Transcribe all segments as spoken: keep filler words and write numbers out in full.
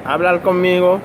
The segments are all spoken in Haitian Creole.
Hablar conmigo.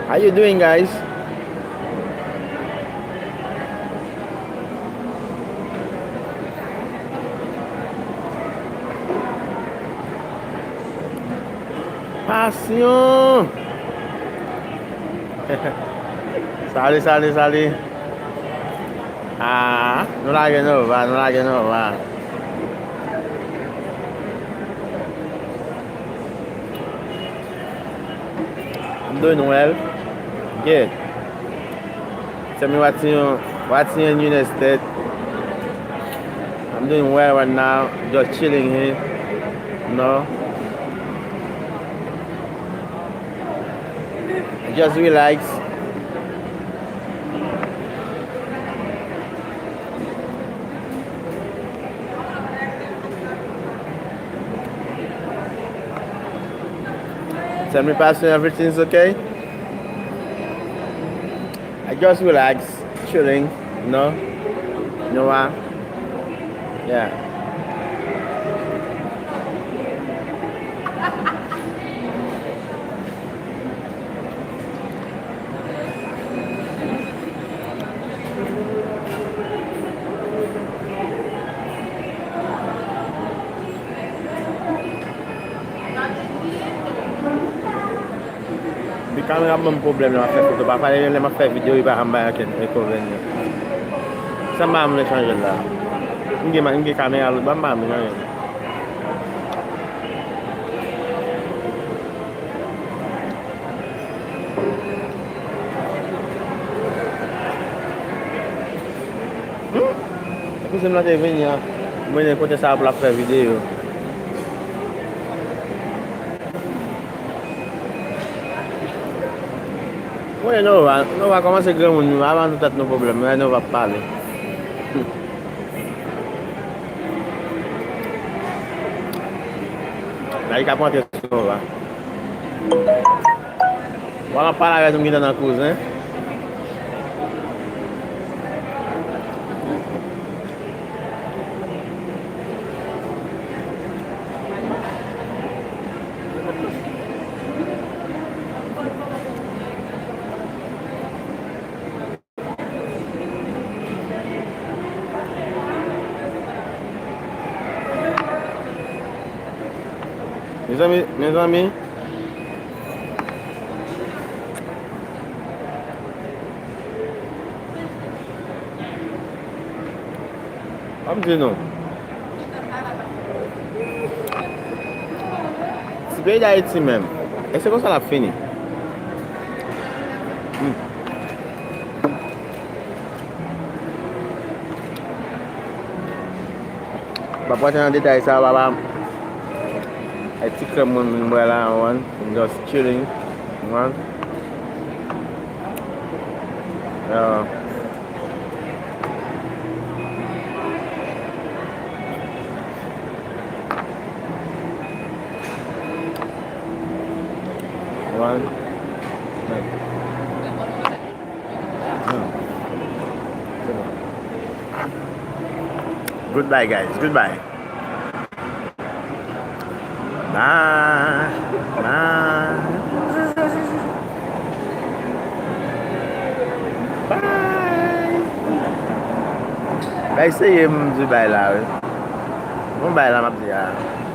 How you doing, guys? Passion! Salut, salut, salut. Ah, nou lage Nova, nou lage Nova. I'm doing well. Good. Tell me what's in, what's in United States. I'm doing well right now. Just chilling here. No. Just relax. Tell me, Pastor, everything's okay? I just relax, chilling, you know? You know what? Yeah. Di kamera ban m pwoblèm lè m ap fè foto. Pafwa lè m ap fè videyo, li pa janm bay ankenn enkonvenyan. Sa m pa vle chanje l la. M gen, m gen kamera lòt bò, m pa vle chanje l. Hmm? Kouzen m nan te vini an, m mennen kote sa pou l ap fè videyo. Mwen, Nova, Nova kòmanse granmoun, nou, avan nou tèt nou pwoblèm, men Nova ap pale. La, li ka monte sou Nova. Bon, m ap pale avè nou, m gentan nan kouzen. Mezanmi, mezanmi. Ban m di nou. Ti peyi Dayiti menm. E se konsa l ap fini. Hmm. M p ap rantre nan detay sa, papa. Ay, ti krèm mwen, mwen bwè la, one. I'm just chilling, one. Yeah. One. Goodbye, guys. Goodbye. Bye. Bye. Bye. Bye, seye m di bye la, wi. Bon bagay la m ap di a.